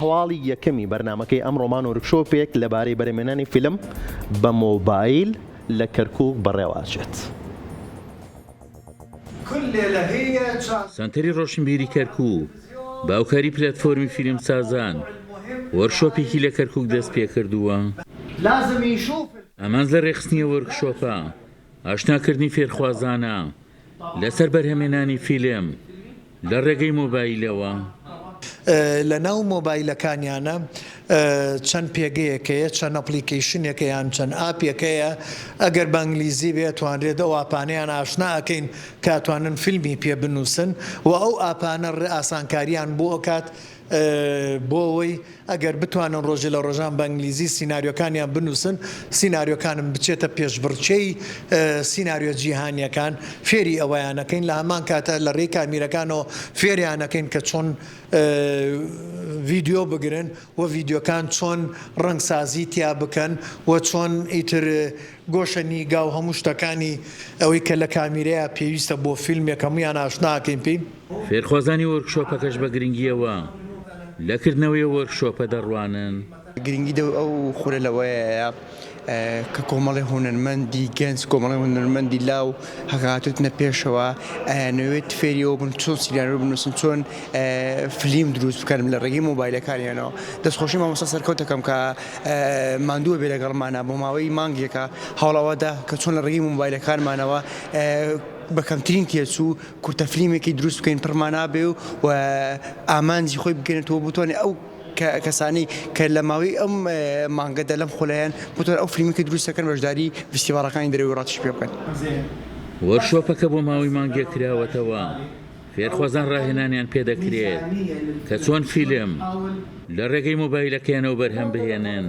هەواڵی یەکەمی بەرنامەکەی ئەمڕۆمان وۆرکشۆپێک لەبارەی بەرهەمهێنانی فیلم بە مۆبایل لە کەرکووک بەڕێوەئەچێت. سەنتەری ڕۆشنبیری کەرکووک بە هاوکاری پلاتفۆرمی فیلمسازان وۆرکشۆپێکی لە کەرکووک دەستپێکردووە. ئامانج لە ڕێکخستنی ئەو وۆرکشۆپە ئاشناکردنی فێرخوازانە لەسەر بەرهەمهێنانی فیلم لە ڕێگەی مۆبایلەوە. لە ناو مۆبایلەکانیانە چەند پێگەیەک هەیە، چەند application ێک یان چەند app ێک هەیە، ئەگەر بە ئینگلیزی بێ ئەتوانرێت ئەو app انەیان ئاشنا ئەکەین کە ئەتوانن فیلمی پێ بنووسن و ئەو app انە ئاسانکاریان بۆ ئەکات بۆ ئەوەی ئەگەر بتوانن ڕۆژێ لە ڕۆژان بە ئینگلیزی سیناریۆکانیان بنووسن، سیناریۆکانم بچێتە پێشبڕکێی سیناریۆ جیهانییەکان، فێری ئەوەیان ئەکەین، لە هەمان کاتا لە ڕێی کامیرەکانەوە فێریان ئەکەین کە چۆن ڤیدیۆ بگرن و ڤیدیۆکان چۆن ڕەنگسازی تیا بکەن و چۆن ئیتر گۆشە نیگا و هەموو شتەکانی ئەوەی کە لە کامیرەیا پێویستە بۆ فیلمێک هەموویان ئاشنا ئەکەین پێی. فێرخوازانی وۆرکشۆپەکەش بە گرنگییەوە لە کردنەوەی ئەو وۆرکشۆپە دەڕوانن. گرنگی دەو ئەو خولە لەوەیە کە کۆمەڵی هونەرمەندی گەنج کۆمەڵی هونەرمەندی لاو هاتوتنە پێشەوە ئەیانەوێت فێری ئەوە بن چۆن سیناریۆ بنووسن چۆن فلیم دروست بکەن لە ڕێگەی مۆبایلەکانیانەوە دەستخۆشی مامۆستا سەرکەوت دەکەم کە ماندووە بێ لەگەڵمانە بۆ ماوەی مانگێکە هەوڵەوەدا کە چۆن لە ڕێگەی مۆبایلەکانمانەوە بە کەمترین تێچوو کورتە فلیمێکی دروست بکەین پڕمانا بێ و ئامانجی خۆی بگەێنێتەوە بتوانێت ئەو کەسانەی کە لە ماوەی ئەم مانگەدا لەم خولەیان بتوانن ئەو فلیمەی کە دروست دەکەن بەشداری فیستیڤاڵەکانی دەرەوەی وڵاتیش پێ بکەن. وۆرکشۆپەکە بۆ ماوەی مانگێک کراوەتەوە، فێرخوازان ڕاهێنانیان پێدەکرێت کە چۆن فیلم لە ڕێگەی مۆبایلەکەیانەوە بەرهەم بهێنن.